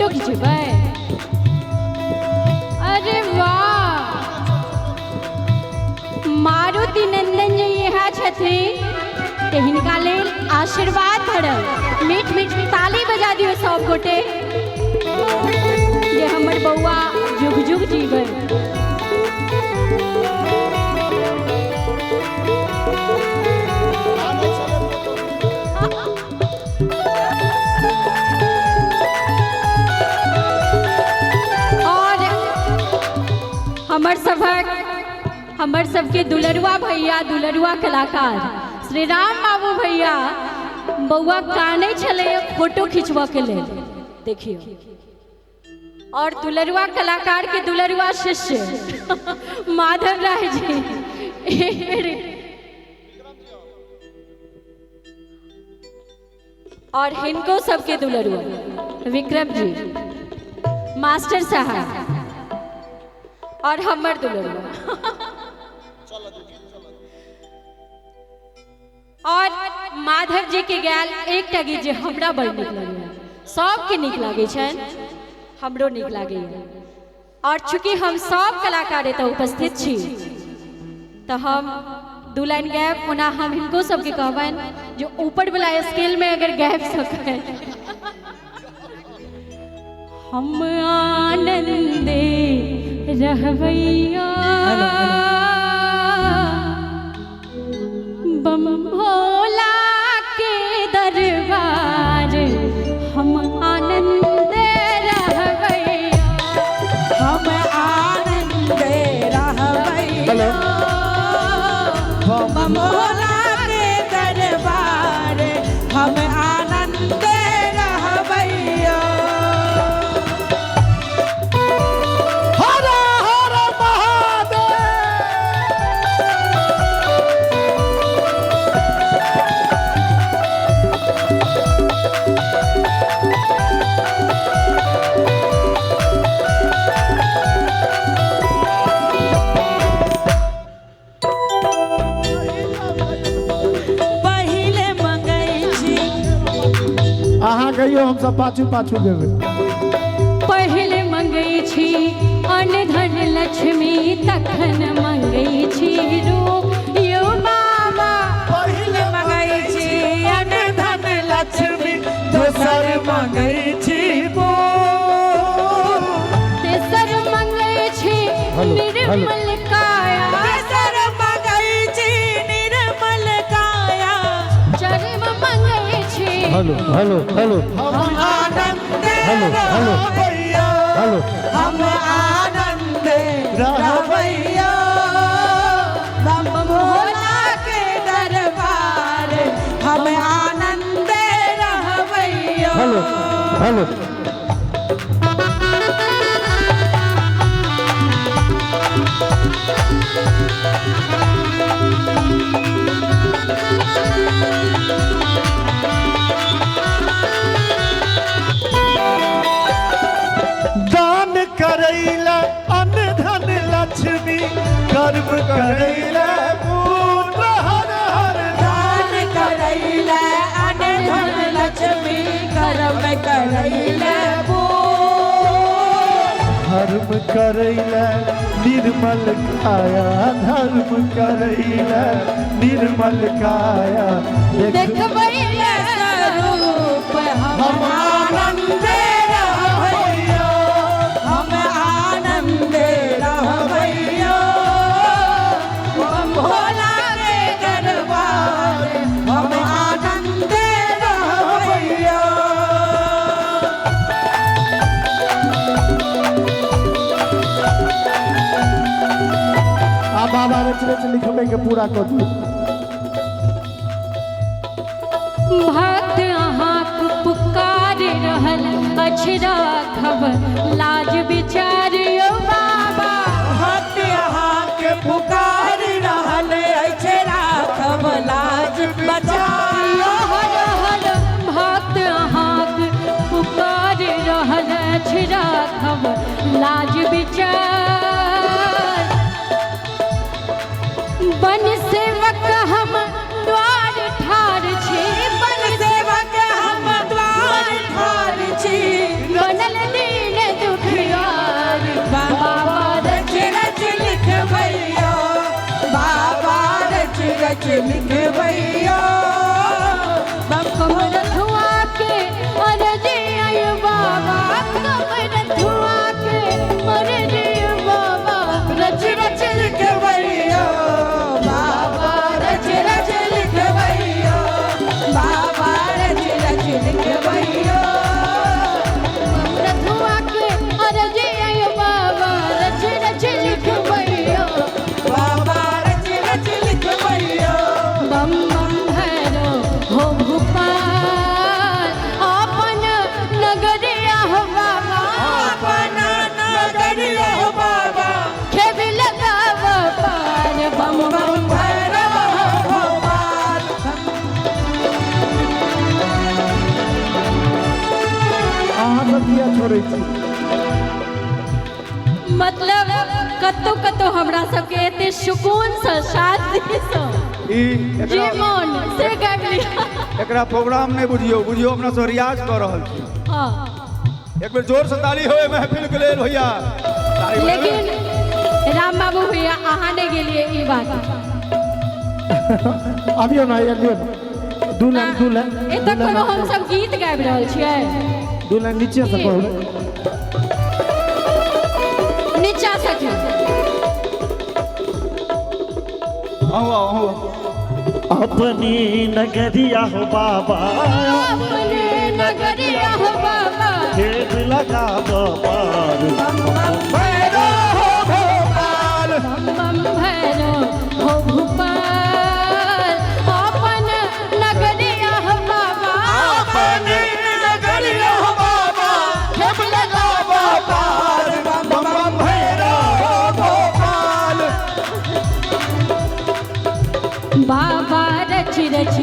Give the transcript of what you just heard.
Photo खिंचेबै। अरे वाह, मारुति नंदन जी यहाँ छथिन तऽ हिनका लेल आशीर्वाद भरल मीठ मीठ ताली बजा दियौ सब गोटे जे हमर बौआ जुग जुग जीबै। और हमर सभक हमर सबके दुलरुआ भैया, दुलरुआ कलाकार श्री राम बाबू भैया, बौआ कानै छलै फोटो खिंचबऽ के लेल, देखियौ। और दुलरुआ कलाकार के दुलरुआ शिष्य माधव राय जी एक बेर, और हिनको सबके दुलरुआ विक्रम जी मास्टर साहब, और हमर दुलरुआ। और माधव जी के गायल एकटा गीत जे हमरा बड़ नीक लगैया, सबके नीक लागै छनि, हमरो नीक लागैया। और चूँकि हम सब कलाकार एतऽ उपस्थित छी तऽ हम दू लाइन गायब। ओना हम हिनको सबके कहबनि जे ऊपर वाला स्केल में अगर गाबि सकै। हम आनंदे रहबैया बम भोला के दरबार, हम आनंदे रहबैया, हम आनंदे रहबैया बम भोला के दरबार, हम आनंदे रहबैया। हर हर महादेव। पहिले मंगै छी। अहाँ गइयो, हम सब पाछू पाछू गेबै। पहिले मंगै छी अन्न धन लक्ष्मी, तखन मंगै छी रूप यौ बाबा। पहिले मंगै छी अन्न धन लक्ष्मी, दोसर मंगै छी पूत, तेसर मंगै छी निर्मल काया, तेसर मंगै छी निर्मल काया, चरम मंगै छी। हेलो हेलो हेलो हम आनंदे हेलो, हेलो। रहबैया, हेलो। हम आनंदे रहबैया बम भोला के दरबार, हम आनंदे रहबैया। Hello hello. दान करैला अन्न धन लक्ष्मी, कर्म करैला पुत्र हर हर। दान करैला अन्न धन लक्ष्मी, कर्म करैला पूत, धर्म करैला निर्मल काया, धर्म करैला निर्मल काया, देखबै स्वरूप हम आनंदे रहबैया, हम आनंदे रहबैया बम भोला के दरबार, हम आनंदे रहबैया। आ बाबा रच रच लिखबै के पूरा कऽ दियौ। भक्त अहाँक पुकार रहल अछि, राखब लाज विचार यौ बाबा। भक्त अहाँके पुकार रहल अछि, राखब लाज बचाइयो। हर हर भक्त अहाँक पुकार रहल अछि, राखब लाज विचार। बन सेवक हम द्वार ठार छी, बन सेवक हम द्वार ठार छी, बनल रच लिखवैया। बम कमरथुआ के अरजी आय बाबा, कमरथुआ के अरजी बाबा, रच रच लिखवैया बाबा, रच रच लिखवैया बाबा, रच रच लिखवैया। कमरथुआ के अरजी आय बाबा, रच रच लिखवैया बाबा, रच रच लिखवैया। बम बम भैरो हो भोपाल, अपन नगरिया हो बाबा, अपना नगरिया हो बाबा, खेब लगाव पार। बम बम बम भैरव हो भोपाल। अहाँ सब किया छोड़ै छी? मतलब कतौ कतौ हमरा सबके एते सुकून से शांति से ई जे एकरा मन से गाबि लिअ। एकरा प्रोग्राम नहि बुझियौ, बुझियौ अपना सब रियाज कऽ रहल छी। हाँ। एक बेर जोर से ताली होय महफिल के लेल भैया, ताली बजाबै। लेकिन राम बाबू भैया, अहाँ नहि गेलियै ई बात। अबियौ ने, आइए लियौ ने। दू लाइन, दू लाइन। एतऽ कोनो हमसब गीत गाबि रहल छियै? दू लाइन नीचे से कहू। नीचा से की? अहूँ आउ, अहूँ आउ। अपनी नगरिया हो बाबा, अपने नगरिया हो बाबा, खेत लगा दो पार। बम बम भैरव हो भोपाल, बम बम भैरव हो भोपाल, अपन नगरिया हो बाबा, अपने नगरिया हो बाबा, खेप लगाव पार। बम बम भैरव हो भोपाल। बाबा रच रच।